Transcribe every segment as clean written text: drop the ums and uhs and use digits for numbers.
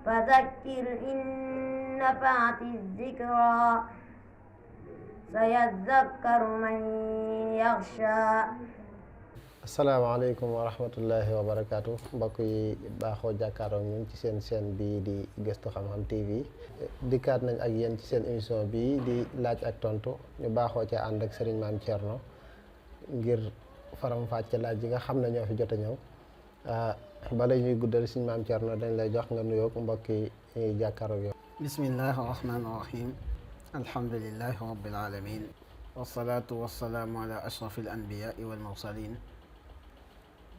فذكر إن نفعت الذكرى سيذكر من يخشى. asalaamaaleykum wa rahmatullahi wa barakaatu mbokk yi baaxoo jàkkaaroo ñun ci seen chaîne bii di Gëstu Xam-Xam TV dikkaat nañ ak yéen ci seen émission bii di laaj ak tontu ñu baaxoo ci ànd ak Serigne Mame Thierno ngir faram-fàcce laaj yi nga xam ne ñoo fi jot a ñëw bala ñuy guddal Serigne Mame Thierno dañ lay jox nga nuyoog mbokk yi ñuy jàkkaaroo yow. bismillahi rahmaani rahim alhamdulillahi rabbil alamin wasalaatu wasalaamu ala ashraf al anbiyaai wal mursalin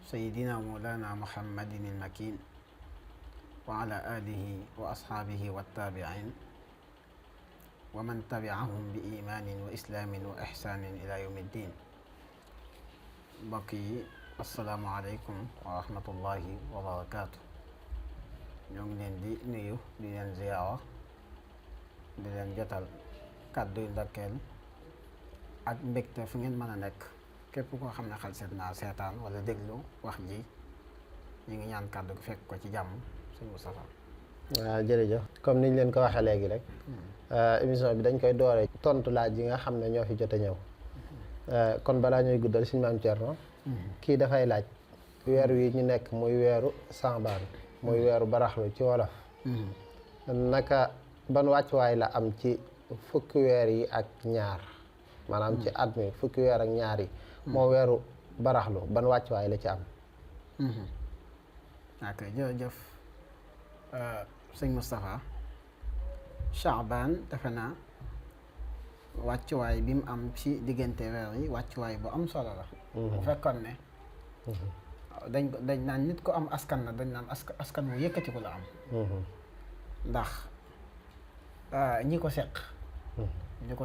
sayidina mawlana muhammadin almakin wa ala alihi wa ashaabihi wattabiin wa man tabiahum bi imaanin wa islaamin wa ixsaanin ila yawmi ddin. mbokk yi assalaamu aleykum wa rahmatullahi wa barakaatu. ñoo ngi leen di nuyu di leen ziyaara di leen jotal kàdduy ndokkeel ak mbégte fu ngeen mën a nekk képp koo xam ne xel seet naa seetaan wala déglu wax ji ñu ngi ñaan kàddu gi fekk ko ci jàmm sëñ Moustapha. waaw jërëjëf comme niñ leen ko waxee léegi rek émission bi dañ koy doore tontu laaj yi nga xam ne ñoo fi jot a ñëw kon balaa ñuy guddal Serigne Mame Thierno kii dafay laaj weer wi ñu nekk muy weeru Saabaan muy weeru baraxlu ci wolof naka ban wàccuwaay la am ci fukki weer yi ak ñaar maanaam ci at mi fukki weer ak ñaar yi moo weeru baraxlu ban wàccuwaay la ci am. ok jërëjëf sëñ Moustapha. Chaabaan defe naa wàccuwaay bi mu am ci diggante weer yi wàccuwaay bu am solo la. bu fekkoon ne dañ naan nit ko am askan la dañ naan askan wu yëkkatiku la am. ndax ñi ko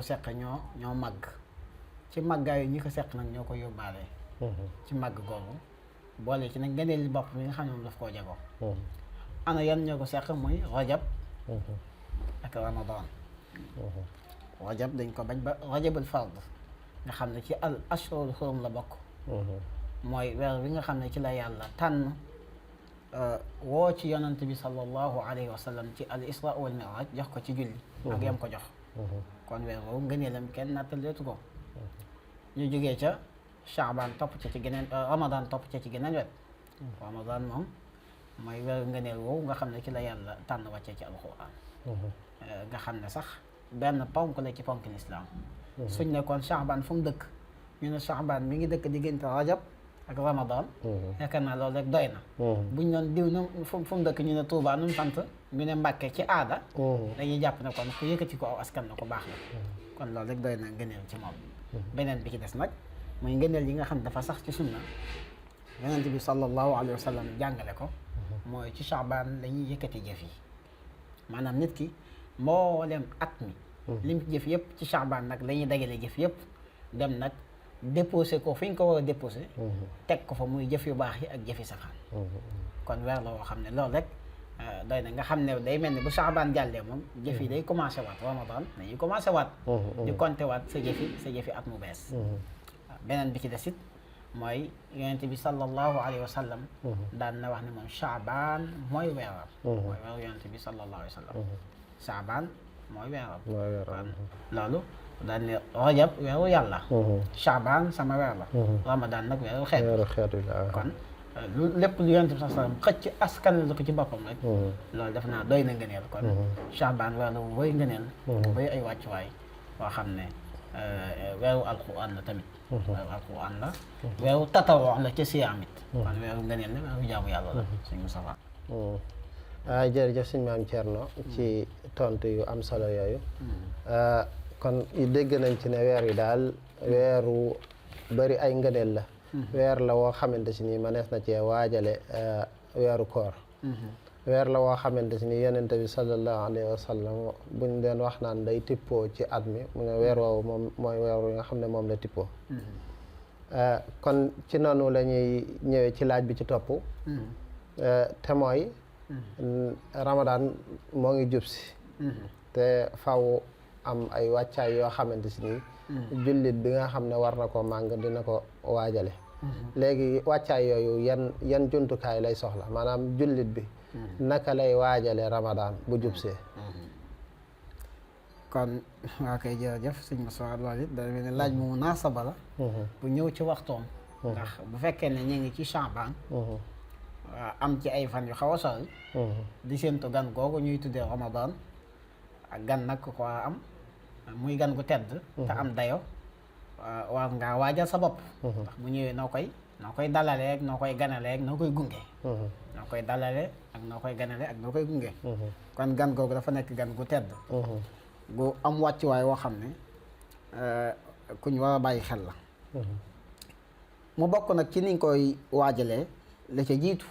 seq ñoo màgg ci màggaayu ñi ko seq nag ñoo ko yóbbaale ci màgg googu boole ci nag ngëneel li bopp bi nga xam ne moom daf koo jagoo. ana yan ñoo ko seq muy rajab ak ramadan. rajab dañ ko bañ ba rajabul fard nga xam ne ci al ashhurul hurum la bokk. mooy weer bi nga xam ne ci la yàlla tànn woo ci yonante bi sallallahu alayhi wa sallam ci al isra wal miraj jox ko ci julli ak yam ko jox. kon weer woowu ngëneelam kenn nattaleetu ko. ñu jógee ca Chaabaan topp ca ci geneen Ramadan topp ca ci geneen wet. Ramadan moom mooy weeru ngëneel woowu nga xam ne ci la yàlla tànn wàccee ci alquran. nga xam ne sax benn ponk la ci ponk lislaam. suñ ne kon Chaabaan fu mu dëkk ñu ne Chaabaan mi ngi dëkk diggante Rajab ak Ramadan. yaakaar naa loolu rek doy na. buñ doon diw na fu mu dëkk ñu ne Touba nu mu sant ñu ne Mbàkke ci aada. dañuy jàpp ne kon ku yëkkati ko aw askan na ko baax la. kon loolu rek doy na ngëneel ci moom. beneen bi ci des nag muy ngëneel yi nga xam dafa sax ci sunna yonent bi sallallahu alayhi wa sallam jàngale ko. mooy ci Chaabaan la ñuy yëkkati jëf yi maanaam nit ki mboolem at mi. lim jëf yëpp ci Chaabaan nag la ñuy dagale jëf yëpp dem nag déposé ko fi ñu ko war a déposé. teg ko fa muy jëf yu baax yi ak jëfi safaan. kon weer la woo xam ne loolu rek doy na nga xam ne day mel ni bu Chaabaan jàllee moom jëf yi day commencé waat Ramadan dañuy commencé waat. di compté waat sa jëfi at mu bees. beneen bi ci des it mooy yonent bi sallallahu alayhi wa sallam. daan na wax ne moom Chaabaan mooy weeram. mooy weeru yonent bi sallallahu alayhi wa sallam. Chaabaan mooy weeram. loolu daan ne Rajab weeru yàlla. Chaabaan sama weer la. Ramadan nag weeru xeet la kon lépp lu yonent bi sallallahu alayhi wa sallam xëcc askan la ko ci boppam rek. loolu def naa doy na ngëneel kon. Chaabaan weer la bu bëri ngëneel. bu bëri ay wàccuwaay boo xam ne weeru alquran la tamit. weeru alquran la. weeru tatawoo la ca siyaam it. kon weeru ngëneel la weeru jaamu yàlla la suñu Moustapha. jërëjëf Serigne Mame Thierno ci tontu yu am solo yooyu. kon dégg nañ ci ne weer wi daal weeru bari ay ngëneel la. weer la woo xamante si nii manees na cee waajale weeru koor. weer la woo xamante si nii yonent bi sallallahu alayhi wa sallam buñ leen wax naan day tippoo ci at mi mu ne weer woowu moom mooy weer wi nga xam ne moom la tippoo. kon ci noonu la ñuy ñëwee ci laaj bi ci topp. te mooy. Ramadan moo ngi jub si. te faw am ay wàccaay yoo xamante si nii. jullit bi nga xam ne war na ko màng dina ko waajale. léegi wàccaay yooyu yan jumtukaay lay soxla maanaam jullit bi naka lay waajale Ramadan bu jubsee. kon waa koy jërëjëf sëñ Moussa loolu it da mel ne laaj mu munaasaba la bu ñëw ci waxtoom ndax bu fekkee ne ñu ngi ci Sha'ban am ci ay fan yu xaw a sori di séentu gan googu ñuy tuddee Ramadan ak gan nag ko am muy gan gu tedd te am dayo war ngaa waajal sa bopp ndax bu ñëwee noo koy dalalee ak noo koy ganalee ak noo koy gunge noo koy dalalee ak noo koy ganalee ak noo koy gunge kon gan googu dafa nekk gan gu tedd gu am wàccuwaay woo xam ne ku ñu war a bàyyi xel la mu bokk nag ci niñ koy waajalee la ca jiitu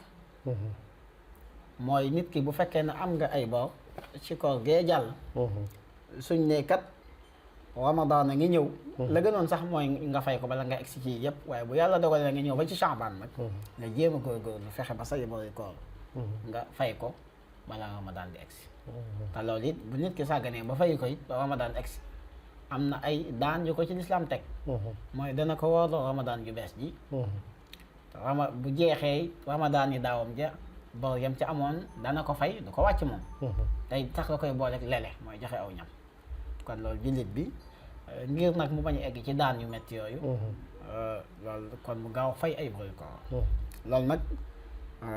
mooy nit ki bu fekkee ne am nga ay bor ci koor gee jàll suñ ne kat Ramadan a ngi ñëw la gënoon sax mooy nga fay ko bala nga egsi ci yëpp waaye bu yàlla dogalee nga ñëw ba ci Sha'ban nag nga jéem a góorgóorlu fexe ba say bori koor nga fay ko bala Ramadan di egsi te loolu it bu nit ki sàgganee ba fay ko it ba Ramadan egsi am na ay daan yu ko ci lislaam teg mooy dana ko woorloo Ramadan ju bees ji bu jeexee Ramadan yi daawam ja bor yam ci amoon dana ko fay du ko wàcc moom tey tax la koy booleeg lele mooy joxe aw ñam kon loolu jullit bi ngir nag mu bañ a egg ci daan yu metti yooyu loolu kon mu gaaw fay ay bori koor loolu nag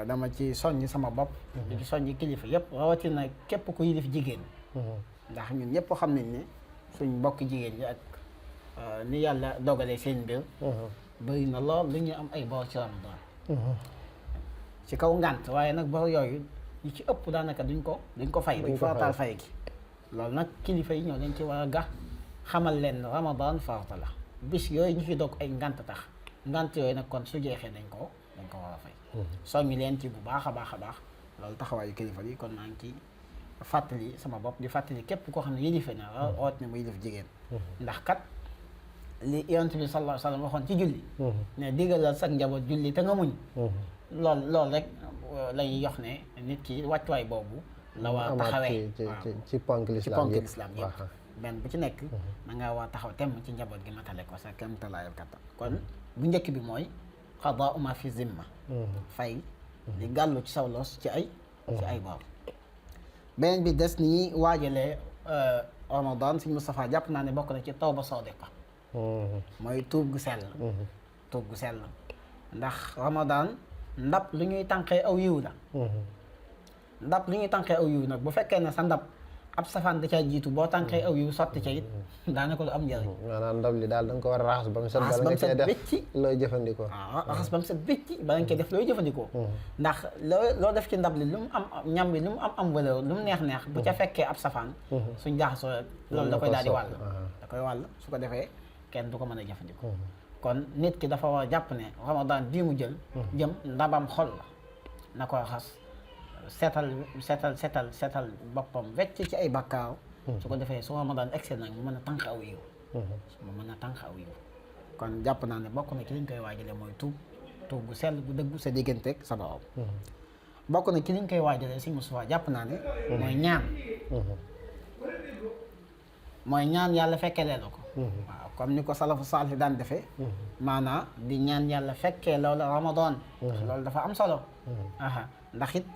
dama ci soññ sama bopp di ci soññ kilifa yëpp rawatina képp ku yilif jigéen ndax ñun ñëpp xam nañ ne suñ mbokk jigéen ñi ak ni yàlla dogalee seen mbir bëri na lool lu ñu am ay bor ci Ramadan ci kaw ngànt waaye nag bor yooyu yi ci ëpp daanaka duñ ko fay duñ farataal fay gi loolu nag kilifa yi ñoo leen ci war a gax xamal leen Ramadan farata la bis yooyu ñu fi dog ay ngànt tax ngànt yooyu nag kon su jeexee dañ ko war a fay soññi leen ci bu baax a baax loolu taxawaayu kilifa yi kon maa ngi ci fàttali sama bopp di fàttali képp koo xam ne yilife na rawat ne mu yilif jigéen ndax kat li yonent bi sallallahu alayhi wa sallam waxoon ci julli ne digalal sax njaboot julli te nga muñ loolu rek lañuy yox ne nit ki wàccuwaay boobu la war a taxawee ci ponk lislaam yëpp benn bu ci nekk da nga war a taxaw temm ci njaboot gi matale ko sa kem talaayal kattan kon bu njëkk bi mooy qadaa ma fi zimma fay li gàllu ci saw loos ci ay bor beneen bi des ni waajalee Ramadan Sëñ Moustapha jàpp naa ne bokk na ci tawba sadiqa mooy tuub gu sell ndax Ramadan ndab lu ñuy tànqee aw yiw la ndab lu ñuy tànqee aw yiw nag bu fekkee ne sa ndab ab safaan da caa jiitu boo tànqee aw yiw sotti ca it daanaka lu am njëriñ maanaam ndab li daal da nga ko war a raxas ba mu set bala nga cee def looy jëfandikoo raxas ba mu set bécci bala nga cee def looy jëfandikoo ndax loo def ci ndab li lu mu am ñam bi lu mu am valeur lu mu neex bu ca fekkee ab safaan suñ jaaxasoo loolu da koy daal di wàll su ko defee kenn du ko mën a jëfandikoo kon nit ki dafa war a jàpp ne Ramadan bii mu jëm ndabam xol la na ko raxas setal boppam wecc ci ay bakkaaw su ko defee su Ramadan egsi nag mu mën a tànq aw yiw kon jàpp naa ne bokk na ci liñ koy waajale mooy tuub gu sell gu dëggu sa digganteeg sa borom bokk na ci liñ koy waajale Sëñ Moustapha jàpp naa ne mooy ñaan yàlla fekkee leelu ko waaw comme ni ko salafu saalih daan defee maanaa di ñaan yàlla fekkee loolu Ramadan loolu dafa am solo ndax it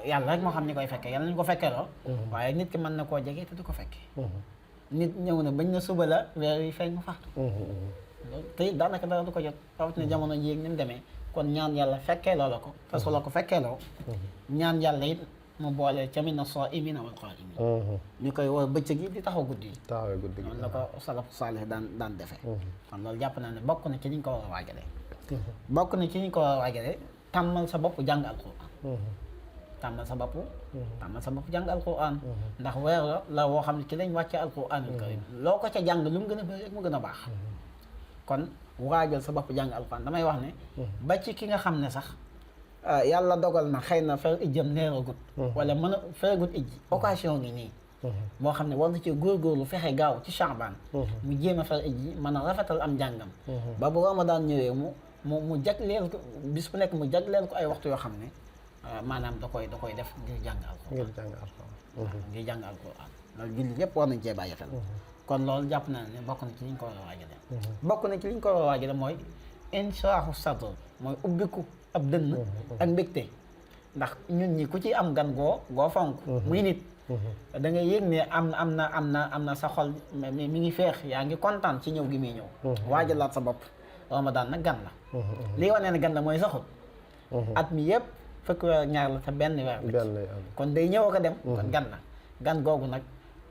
yàlla rek moo xam ni koy fekkee yàlla nañu ko fekkee loo waaye nit ki mën na koo jege te du ko fekkee nit ñëw na bañ na suba la weer yi feeñ mu faatu loolu te it daanaka dara du ko jot rawatina jamono ji ni mu demee kon ñaan yàlla fekkee loo la ko te su la ko fekkee loo ñaan yàlla it mu boole ca mina saa'imiina wal qaa'imiin ñu koy woo bëccëg yi di taxaw guddi yi noonu la ko salafu saalih daan defee kon loolu jàpp naa ne bokk na ci ñu ko war a waajalee bokk na ci ñu ko war a waajalee tàmmal sa bopp jàng alquran tàmmal sa bopp jàng alquran ndax weer la woo xam ne ci lañ wàcce alquranul karim loo ko ca jàng lu mu gën a bëri rek mu gën a baax kon waajal sa bopp jàng alquran damay wax ne ba ci ki nga xam ne sax yàlla dogal na xëy na fer ijjam leeragut wala mën a feragut ijji occasion ngi nii boo xam ne war na ci góorgóorlu fexe gaaw ci Sha'ban mu jéem a fer ijji mën a rafetal am njàngam ba bu Ramadan ñëwee mu jagleel ko bis bu nekk mu jagleel ko ay waxtu yoo xam ne maanaam da koy def ngir jàng alquran loolu jullit yépp war nañ cee bàyyi xel kon loolu jàpp naa ne bokk na ci liñ ko war a waajale bokk na ci liñ ko war a waajale mooy inshaahu sadr mooy ubbiku ab dënn ak mbégte ndax ñun ñi ku ci am gan goo fonk muy nit da ngay yëg ne am na sa xol mi ngi feex yaa ngi kontaan ci ñëw gi muy ñëw waajalaat sa bopp Ramadan nag gan la lii wane ne gan la mooy saxut at mi yëpp fukki weer ak ñaar la te benn weer kon day ñëw ko dem kon gan la gan googu nag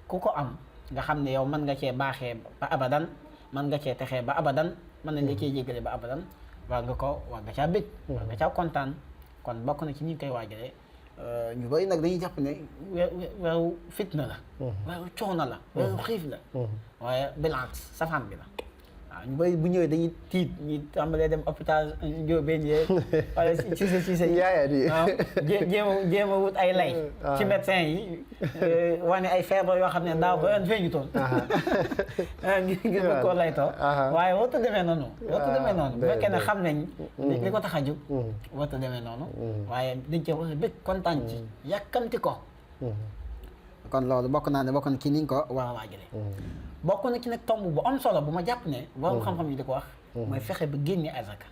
ku ko am nga xam ne yow mën nga cee baaxee ba abadan mën nga cee texee ba abadan mën nañ la cee jéggale ba abadan war nga caa bég war nga caa kontaan kon bokk na ci ñi koy waajalee ñu bari nag dañuy jàpp ne weeru fitna la weeru coono la weeru xiif la waaye bilance safaan bi la waaw ñu bari bu ñëwee dañuy tiit ñi tàmbalee dem hôpital Ndiobène yee wala ci waaw jéem a wut ay lay ci médecin yi wane ay feebar yoo xam ne daaw ba ren feeñu toon ngir bëgg koo laytoo waaye warta demee noonu bu fekkee ne xam nañ li ko tax a jóg warta demee noonu waaye dañ cee war a bëgg kontaan ci yàkkamti ko kon loolu bokk naa ci ni nga ko war a waajale bokk na ci nag tomb bu am solo bu ma jàpp ne borom xam-xam yi di ko wax mooy fexe ba génne azaka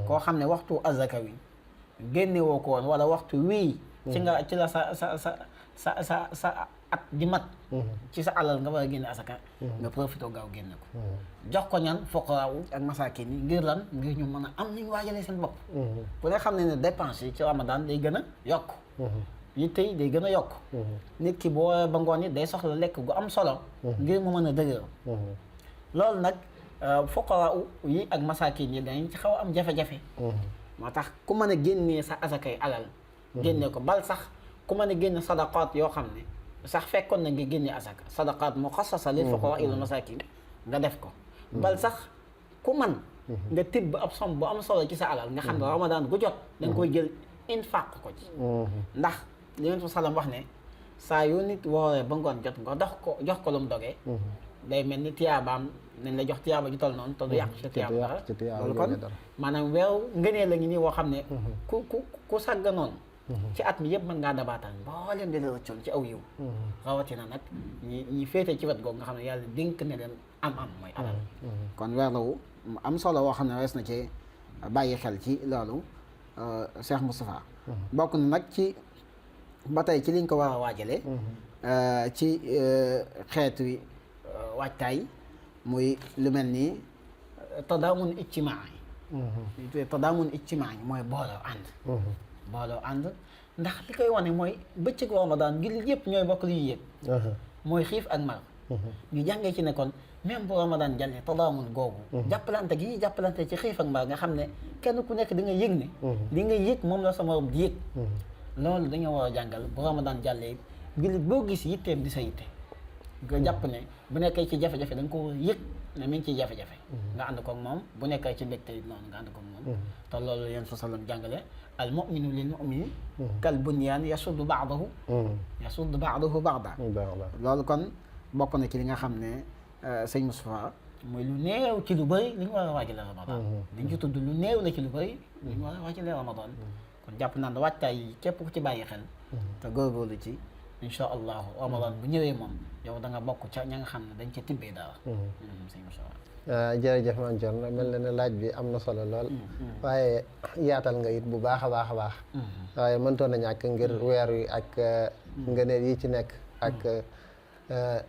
koo xam ne waxtu azaka wi génne woo ko woon wala waxtu wii ci la sa at di mat ci sa alal nga war a génne azaka nga profité gaaw génne ko jox ko ñan fuqaraaw ak masaakin yi ngir lan ngir ñu mën a am nañu waajalee seen bopp bu ne xam ne dépense yi ci Ramadan day gën a yokk yitte yi day gën a yokk nit ki boo ba ngoon it day soxla lekk gu am solo ngir mu mën a dëgër loolu nag fuqara yi ak masaakin yi dañ ci xaw a am jafe-jafe moo tax ku mën a génnee sa asakay alal génnee ko bal sax ku mën a génne sadaqaat yoo xam ne sax fekkoon na nga génne asaka sadaqaat muxassasa lil fuqara ila masaakin nga def ko bal sax ku man nga tibb ab som bu am solo ci sa alal nga xam ne Ramadan gu jot da nga koy jël infaq ko ci ndax li Yonent bi salaam wax ne saa yu nit wooree ba ngoon jot nga jox ko lu mu dogee day mel ni tiyaabaam nañ la jox tiyaaba ju toll noonu te du yàq ci tiyaaba dara loolu kon maanaam weeru ngënee la ngi nii woo xam ne ku sàgga noonu ci at mi yëpp mën ngaa dabaatal mbooleem di la rëccoon ci aw yiw rawatina nag ñi féete ci wet googu nga xam ne yàlla dénk ne leen am mooy alal kon weer la wu am solo woo xam ne wees na ci bàyyi xel ci loolu Cheikh Moustapha bokk na nag ci ba tey ci liñ ko war a waajale ci xeetu waajtaay muy lu mel ni tadaamun ijtimaai tadaamun ijtimaai mooy booloo ànd ndax li koy wane mooy bëccëg Ramadan ngir yëpp ñooy bokk li ñuy yëg mooy xiif ak mar ñu jàngee ci ne kon même bu Ramadan jàllee tadaamun googu jàppalante gi ñuy jàppalante ci xiif ak mar nga xam ne kenn ku nekk di nga yëg ne li nga yëg moom la sa morom di yëg loolu dañoo war a jàngal bu Ramadan jàllee ngir boo gis yitteem di sa yitte nga jàpp ne bu nekkee ci jafe-jafe da nga ko war a yëg ne mi ngi ciy jafe-jafe nga ànd koog moom bu nekkee ci mbégte it noonu nga ànd koog moom te loolu yéen sa sallam jàngale al muminu lil mumini kal bunyaan yasuddu baadahu baada loolu kon bokk na ci li nga xam ne sëñ Moustapha mooy lu néew ci lu bëri li ñu war a waajale Ramadan li ñu ci tudd lu néew la ci lu bëri li ñu war a waajale Ramadan kon jàpp naa ne waajtaay yi képp ku ci bàyyi xel te góorgóorlu ci incha allahu Ramadan bu ñëwee moom yow da nga bokk ca ña nga xam ne dañ ca tibbee dara sëñ Moustapha jërëjëf man Thior na mel na ne laaj bi am na solo lool waaye yaatal nga it bu baax a baax waaye mëntoon a ñàkk ngir weer wi ak ngëneel yi ci nekk ak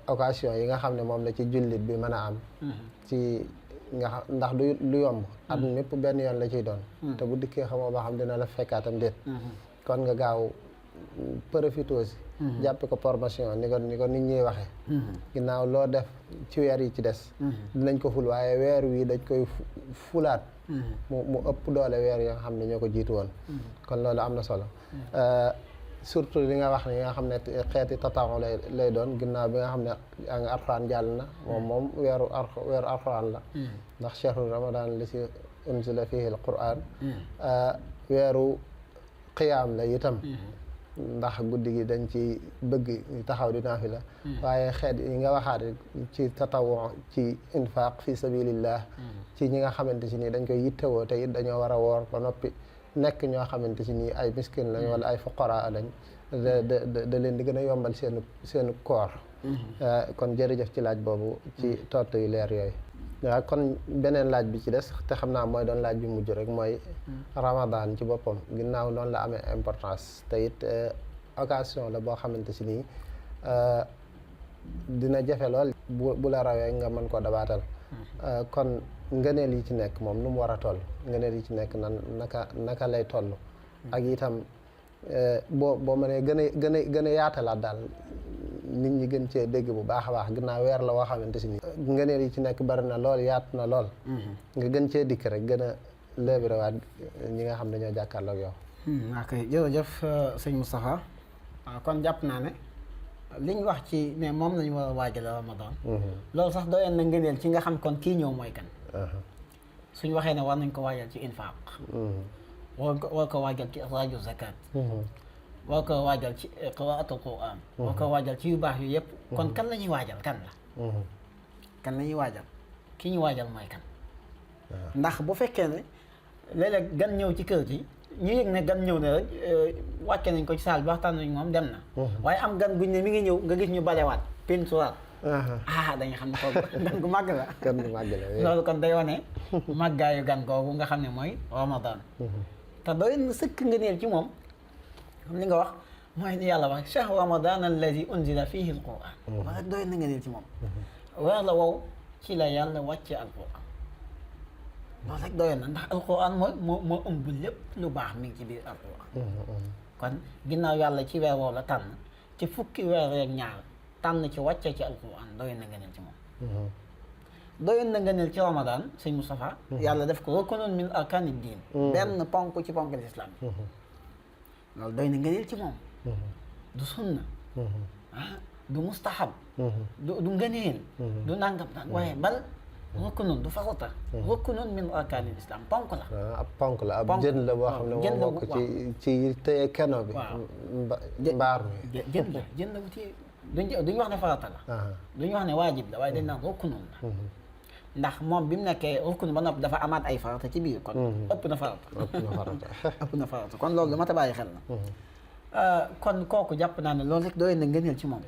occasion yi nga xam ne moom la ci jullit bi mën a am ci nga xam ndax du yomb at mépp benn yoon la ciy doon te bu dikkee xamoo ba xam dina la fekkaatam déet kon nga gaaw profité si jàppe ko formation ni ko nit ñuy waxee ginnaaw loo def ci weer yi ci des dinañ ko ful waaye weer wi dañ koy fulaat mu ëpp doole weer yi nga xam ne ñoo ko jiitu woon kon loolu am na solo surtout li nga wax ne nga xam ne xeeti tataon lay doon ginnaaw bi nga xam ne yaa ngi alxuraan jàll na moom weeru alxuraan la ndax chahru ramadan li si unzila fihi al quran weeru qiyaam la itam ndax guddi gi dañ ci bëgg ñu taxaw di naafila waaye xeet yi nga waxaat ci tatawo ci infaq fi sabilillah ci ñi nga xamante si nii dañ koy yittewoo te it dañoo war a woor ba noppi nekk ñoo xamante si nii ay miskin lañ wala ay fuqara lañ da leen di gën a yombal seenu koor kon jërëjëf ci laaj boobu ci tontu yu leer yooyu waaw kon beneen laaj bi ci des te xam naa mooy doon laaj bi mujj rek mooy Ramadan ci boppam ginnaaw noonu la amee importance te it occasion la boo xamante si nii dina jafe lool bu la rawee nga mën koo dabaatal kon ngëneel yi ci nekk moom nu mu war a toll ngëneel yi ci nekk naka lay toll ak itam boo mënee gën a yaatalaat daal nit ñi gën cee dégg bu baax a baax ginnaaw weer la woo xamante si nii ngëneel yi ci nekk bari na lool yaatu na lool nga gën cee dikk rek gën a léebirewaat ñi nga xam dañoo jàkkaarloog yow ok jërëjëf sëñ Moustapha kon jàpp naa ne li ñu wax ci ne moom lañu war a waajal Ramadan loolu sax doyoon na ngëneel ci nga xam kon kii ñëw mooy kan suñ waxee ne war nañ ko waajal ci infaq war ko waajal ci ixraaju zakat war ko waajal ci qiraatul quran war ko waajal ci yu baax yu yëpp kon kan la ñuy waajal kan la kan la ñuy waajal ki ñu waajal mooy kan ndax bu fekkee ne léeg-léeg gan ñëw ci kër gi ñu yëg ne gan ñëw ne rek wàcce nañ ko ci saal bi waxtaan nañ moom dem na waaye am gan guñ ne mi ngi ñëw nga gis ñu balewaat peintuwaat dañu xam ne kooku gan gu màgg la gan gu màgg la loolu kon day wane màggaayu gan googu nga xam ne mooy Ramadan te doy na sëkk ngëneel ci moom xam li nga wax mooy ni yàlla wax shahru Ramadan alladi unzila fihi alquran wax rek doy na ngëneel ci moom weer la wow ci la yàlla wàcce alquran loolu rek doyoon na ndax alquran moo ëmb lépp lu baax mi ngi ci biir alquran kon ginnaaw yàlla ci weer woowu la tànn ci fukki weer rek ñaar tànn ci wàcce ci alquran doyoon na ngëneel ci moom doyoon na ngëneel ci Ramadan sëñ Moustapha yàlla def ko rukunun min arkaani diin benn ponk ci ponk l'islam loolu doy na ngëneel ci moom du sunna du mustahab du ngëneel du nangam waaye bal rukunun du farata rukunun min arkaanil islam ponk la ab ponk la ab jën la boo xam ne moo bokk ci téye keno bi mbaar mi jën la bu téye duñu wax ne farata la duñu wax ne waajib la waaye dañ naan rukunun la ndax moom bi mu nekkee rukun ba noppi dafa amaat ay farata ci biir kon ëpp na farata ëpp na farata kon loolu lu mat a bàyyi xel la kon kooku jàpp naa ne loolu rek doy na ngëneel ci moom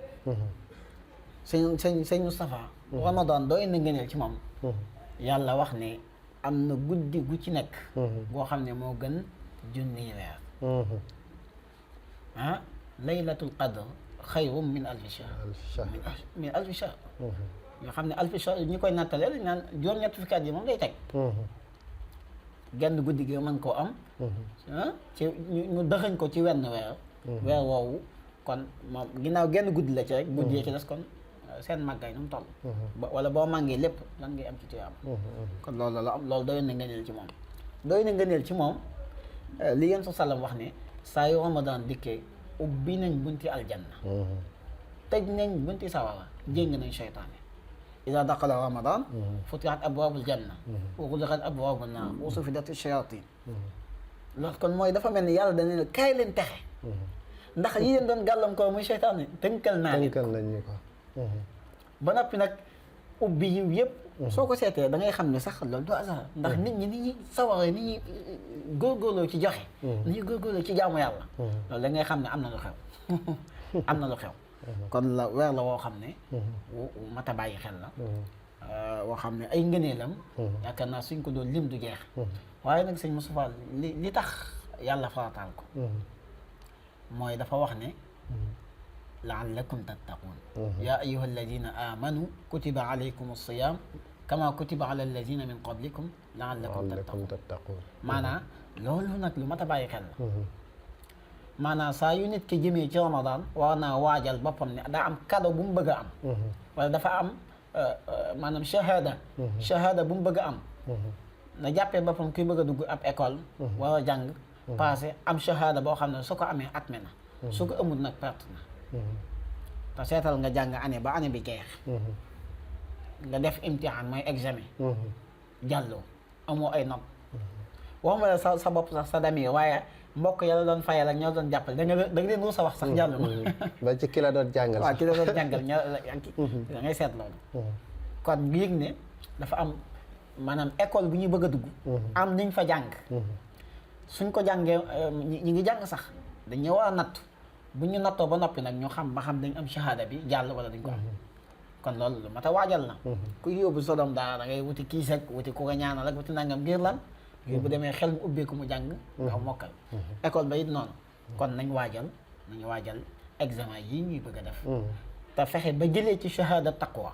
sëñ Moustapha Ramadan doy na ngëneel ci moom yàlla wax ne am na guddi gu ci nekk boo xam ne moo gën junniy weer laylatul qadr xayrun min alfi shahr min alfi shahr nga xam ne alfi shahr ñi koy nattalee dañ naan juróom-ñett fukki at yi moom day teg genn guddi gi mën koo am ci ñu dëxañ ko ci wenn weer woowu kon moom ginnaaw genn guddi la ci rek guddi yi ci des kon seen màggaay nu mu toll wala boo màngee lépp lan ngay am ci tuyaam kon loolu la am loolu doy na ngëneel ci moom doy na ngëneel ci moom li yéen sallam wax ne saa yu Ramadan dikkee ubbi nañ bunti aljanna tëj nañ bunti sawara jéng nañ seytaane ida daqala Ramadan futihat abwaabul janna wa ghulqat abwaabun naar wa sufidat shayatin loolu kon mooy dafa mel ni yàlla dana ne kaay leen texe ndax yi leen doon gàllankoor muy seytaane tënkal naa leen ko ba noppi nag ubbi yiw yëpp soo ko seetee da ngay xam ne sax loolu du hasard ndax nit ñi sawaree nit ñi góorgóorloo ci joxe nit ñi góorgóorloo ci jaamu yàlla loolu da ngay xam ne am na lu xew am na lu xew kon la weer la woo xam ne mat a bàyyi xel la woo xam ne ay ngëneelam yaakaar naa suñ ko doon lim du jeex waaye nag sëñ Moustapha li tax yàlla farataal ko mooy dafa wax ne la'allakum tattaqun ya ayyuha alladina amanu kutiba alaykum as-siyam kama kutiba ala alladina min qablikum la'allakum tattaqun maanaam loolu nag lu mat a bàyyi xel la maanaam saa yu nit ki jëmee ci Ramadan war naa waajal boppam ne daa am cadeau bu mu bëgg a am wala dafa am maanaam shahada bu mu bëgg a am na jàppee boppam kuy bëgg a dugg ab école war a jàng passé am shahada boo xam ne su ko amee atme na su ko amul nag perte na te seetal nga jàng année ba année bi jeex nga def imtihaan mooy examen jàlloo amoo ay nopp waxuma la sa bopp sax sa damir waaye mbokk yàlla doon fayal ak ñoo doon jàppale da nga leen ruus a wax sax jàll ba ci ki la doon jàngal waaw ki la doon jàngal da ngay seet loolu kon nga yëg ne dafa am maanaam école bu ñuy bëgg a dugg am niñ fa jàng suñ ko jàngee ñi ngi jàng sax dañu war a natt bu ñu nattoo ba noppi nag ñu xam ba xam dañ am shahada bi jàll wala dañ ko am kon loolu lu mat a waajal la ku yóbbu sa doom daara da ngay wuti kiis ak wuti ku ko ñaanal ak wuti nangam ngir lan ngir bu demee xel mu ubbeeku mu jàng nga mokkal école ba it noonu kon nañu waajal examen yii ñuy bëgg a def te fexe ba jëlee ci shahada taqwa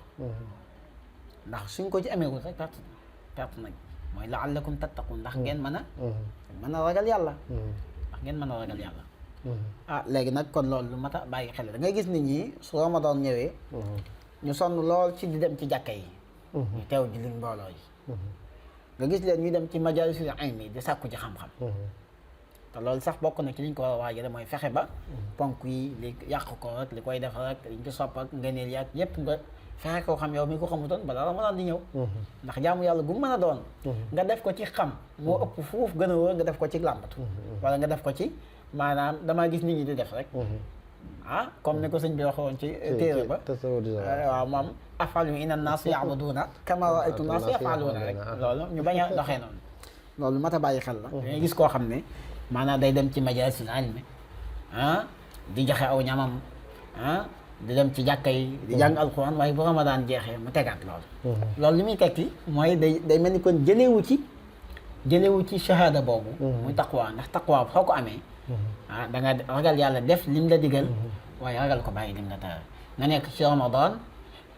ndax suñ ko ci ameewul rek perte nañ mooy la'allakum tattaqun ndax ngeen mën a ragal yàlla léegi nag kon loolu lu mat a bàyyi xel da ngay gis nit ñi su Ramadan ñëwee ñu sonn lool ci di dem ci jàkka yi ñu teew ji liñ mbooloo yi nga gis leen ñuy dem ci majalisul ilmi di sàkku ci xam-xam te loolu sax bokk na ci liñ ko war a waajale mooy fexe ba ponk yi li yàq ko rek li koy defar rek liñ ko sopp ak ngëneel yaag yépp nga fexe koo xam yow mi ko xamutoon balaa Ramadan di ñëw ndax jaamu yàlla bu mu mën a doon nga def ko ci xam moo ëpp fuuf gën a wóor nga def ko ci làmbatu wala nga def ko ci maanaam damaa gis nit ñi di def rek comme ni ko sëñ bi waxoon ci téere ba waaw moom afalu inna naas ya'buduuna kama ra'aytu naas yaf'aluuna rek loolu ñu bañ a doxee noonu loolu mat a bàyyi xel la dangay gis koo xam ne maanaam day dem ci majalisul ilmi di joxe aw ñamam di dem ci jàkka yi di jàng alquran waaye bu Ramadan jeexee mu tegaat loolu li muy tekki mooy day mel ni kon jëlewu ci shahada boobu muy taqwa ndax taqwa soo ko amee da nga ragal yàlla def lim la digal waaye ragal ko bàyyi lim la tere nga nekk ci Ramadan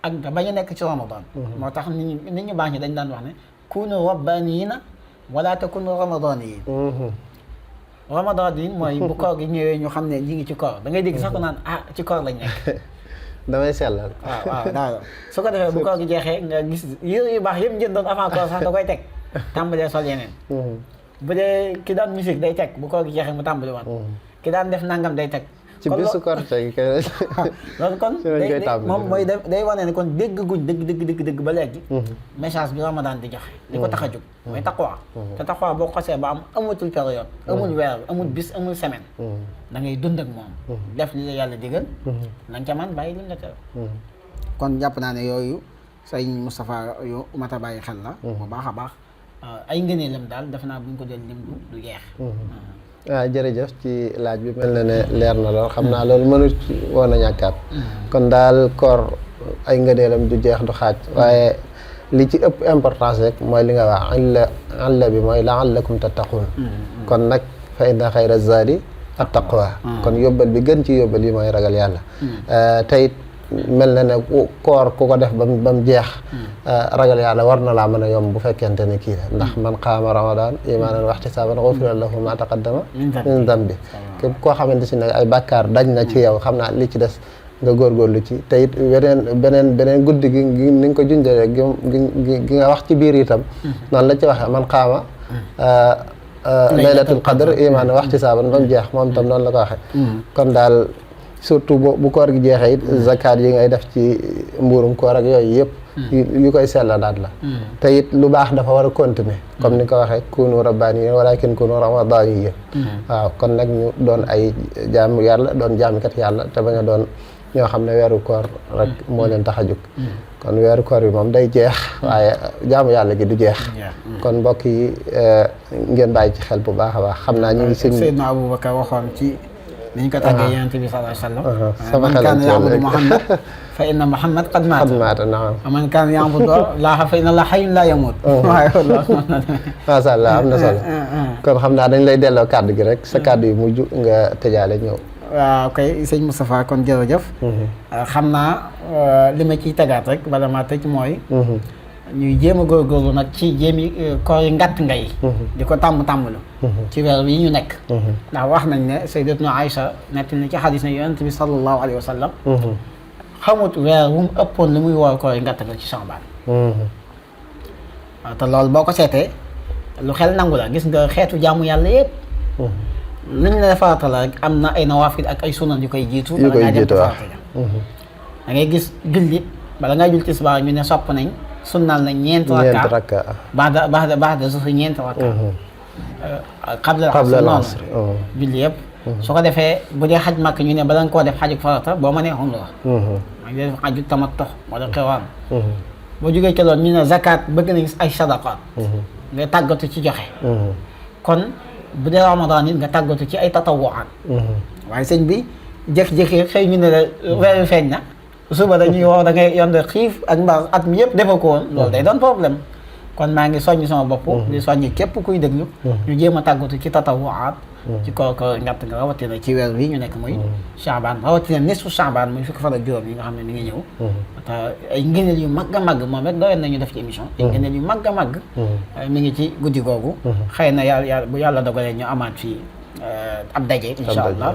ak nga bañ a nekk ci Ramadan moo tax nit ñu baax ñi dañ daan wax ne kunu rabbaniyina wala takunu ramadaniyin ramadaniyin mooy bu koor gi ñëwee ñu xam ne ñi ngi ci koor da ngay dégg sax ko naan ci koor lañ nekk damay sellal waaw daal su ko defee bu koor gi jeexee nga gis yére yu baax yëpp jëndoon avant koor sax da koy teg tàmbalee sol yeneen bu dee ki daan musique day teg bu koor gi jeexee mu tàmbali waat ki daan def nangam day teg ci bisu koor tey kay loolu kon moom mooy day wane ne kon dégg guñ dëgg ba léegi message bi Ramadan di joxe li ko tax a jóg mooy taqwa te taqwa boo xasee ba am amatul période amul weer amul bis amul semaine da ngay dund ak moom def li la yàlla digal lañ ca man bàyyi lim la tere kon jàpp naa ne yooyu sëñ Moustapha yu mat a bàyyi xel la bu baax a baax ay ngëneelam daal def naa buñ ko del lim du jeex waaw jërëjëf ci laaj bi mel na ne leer na lool xam naa loolu mënut woon a ñàkkaat kon daal koor ay ngëneelam du jeex du xaaj waaye li ci ëpp importance rek mooy li nga wax alla bi mooy la'allakum tattaqun kon nag fa inna xayra zaadi at-taqwa kon yóbbal bi gën ci yóbbal yi mooy ragal yàlla teyit mel na ne koor ku ko def ba mu jeex ragal yàlla war na laa mën a yomb bu fekkente ne kii la ndax man qaama ramadan imaanan wa ihtisaaban ghufira lahu ma taqaddama min dambi képp koo xamante si ne ay bàkkaar dañ na ci yow xam naa li ci des nga góorgóorlu ci te it beneen guddi gi ni nga ko junjee gi nga wax ci biir itam noonu la ci waxee man qaama laylatul qadr imaanan wa ihtisaaban ba mu jeex moom itam noonu la ko waxee kon daal surtout bu koor gi jeexee it zakat yi ngay def ci mbuurum koor ak yooyu yëpp yu koy sellalaat la te it lu baax dafa war a continuer comme ni ko waxee kunu rabbaaniyiin walaakin kunu ramadaaniyyiin waaw kon nag ñu doon ay jaamu yàlla doon jaamikat yàlla te bañ a doon ñoo xam ne weeru koor rek moo leen tax a jóg kon weeru koor bi moom day jeex waaye jaamu yàlla gi du jeex kon mbokk yi ngeen bàyyi ci xel bu baax a baax xam naa ñu ngi sëñ Seydina Aboubacar waxoon ci ni ñu ko tàggee Yonent bi sallallahu alayhi wa sallam man kaana ya'budu Muhammad fa inna Muhammad qad maata naam man kaana ya'budu Llaaha fa inna Llaaha hayyun laa yamuut macha allah am na solo kon xam naa dañ lay delloo kàddu gi rek sa kàddu yu mujj nga tëjaale ñëw waaw kay sëñ Moustapha kon jërëjëf xam naa li ma ciy tegaat rek bala maa tëj mooy ñuy jéem a góorgóorlu nag ci jéemi koor yi ngàtt ngay di ko tàmmlu ci weer yi ñu nekk ndax wax nañ ne Sayyidatuna Aïcha nettali na ci xadis ne Yonent bi sallallahu alayhi wa sallam xamut weer wu mu ëppoon li muy woor koor yi ngàtt nga ci Sha'ban waaw te loolu boo ko seetee lu xel nangu la gis nga xeetu jaamu yàlla yëpp nañ la farata la rek am na ay nawaafil ak ay sunan yu koy jiitu bala ngaa dem farata ja da ngay gis julli bala ngaa jul tisbaar ñu ne sopp nañ sunnal na ñeent rakka ba'da zuhri ñeent rakka qabla al-asr julli yëpp su ko defee bu dee xaj màkk ñu ne bala nga koo def xaju farata boo mënee umra maa ngi def xaju tamattu wala xiwaan boo jógee ci loolu ñu ne zakat bëgg nañ ay sadaqat nga tàggatu ci joxe kon bu dee Ramadan it nga tàggatu ci ay tatawuwaat waaye sëñ bi jékki-jékki xëy ñu ne la weeru feeñ na suba dañuy wax da ngay yond xiif ak mbaa at mi yëpp defoo ko woon loolu day doon problème kon maa ngi soññ sama bopp di soññ képp kuy déglu ñu jéem a tàggatu ci tatawuwaat ci koor ngatt nga rawatina ci weer wi ñu nekk muy Chaabaan rawatina nisfu Chaabaan muy fukki fan ak juróom yi nga xam ne mi ngi ñëw te ay ngëneel yu mag a mag moom rek doyoon nañu def ci émission ay ngëneel yu mag a mag mi ngi ci guddi googu xëy na yàlla bu yàlla dogalee ñu amaat fii ab daje insha allah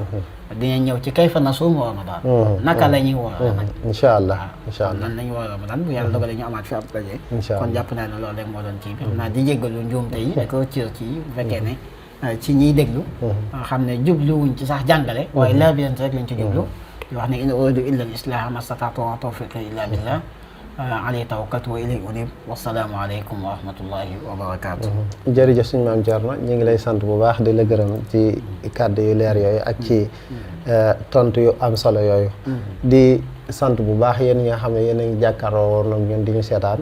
dinañ ñëw ci kayfa nasuumu Ramadan naka la ñuy woor nag incha allah incha allah nan lañu woor Ramadan bu yàlla dogalee ñu amaat fi ab daje kon jàpp naa ne loolu rek moo doon kii bi xam naa di jéggalu njuumte yi da ko cër ci bu fekkee ne ci ñiy déglu xam ne jubluwuñ ci sax jàngale waaye laabirante rek lañ ci jublu di wax ne in uriidu illa al-islaaha ma stata'tu wa ma tawfiiqi illa billah alayhi tawakkaltu wa ilayhi unib wassalaamu aleykum wa rahmatullahi wa barakaatu. jërëjëf suñu maam Thierno ñu ngi lay sant bu baax di la gërëm ci kàddu yu leer yooyu ak ci tontu yu am solo yooyu di sant bu baax yéen ñi nga xam ne yéen a ngi jàkkaarloo woon ak ñun di ñu seetaan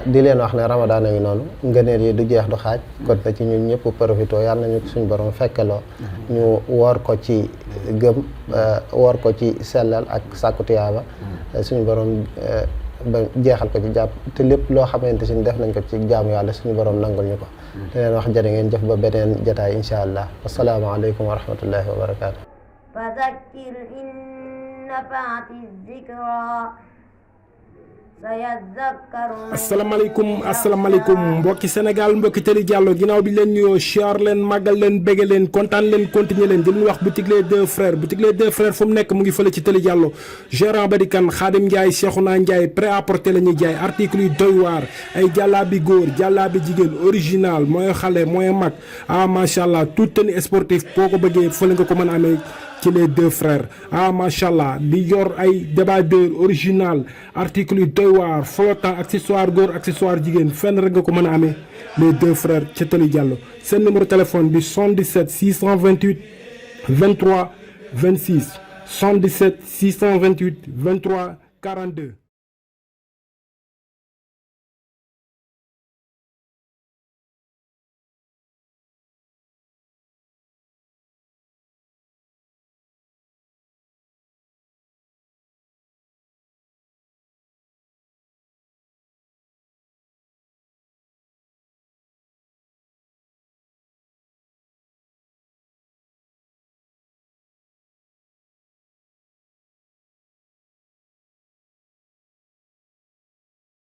di leen wax ne Ramadan a ngi noonu ngëneel yi du jeex du xaaj kon na ci ñun ñëpp profité yàlla nañu suñu borom fekkeloo ñu woor ko ci gëm woor ko ci sellal ak sàkku tiyaaba suñu borom ba jeexal ko ci jàpp te lépp loo xamante si def nañ ko ci jaamu yàlla suñu borom nangul ñu ko te leen wax jërë ngeen jëf ba beneen jotaay insha allah asalaamaaleykum wa rahmatullahi wa barakaatu. فذكر إن نفعت الذكرى asalaamaaleykum mbokki Sénégal mbokki Télé Diallo ginnaaw bi leen nuyoo siyaar leen màggal leen bége leen kontaan leen continuer leen di leen wax boutique les deux frères fu mu nekk mu ngi fële ci Télé Diallo gérant ba di kan Khadim Ndiaye Cheikhouna Ndiaye prêt à porter la ñuy jaay article yu doy waar ay jàllaabi góor jàllaabi jigéen original mooy xale mooy mag macha allah toute tenue sportive boo ko bëggee fële nga ko mën a amee ci les deux frères macha allah di yor ay débardeur original article yu doy waar flottant accessoire góor accessoire jigéen fenn rek nga ko mën a amee les deux frères ca Télé Diallo seen numéro téléphone bi 77 628 23 26 77 628 23 42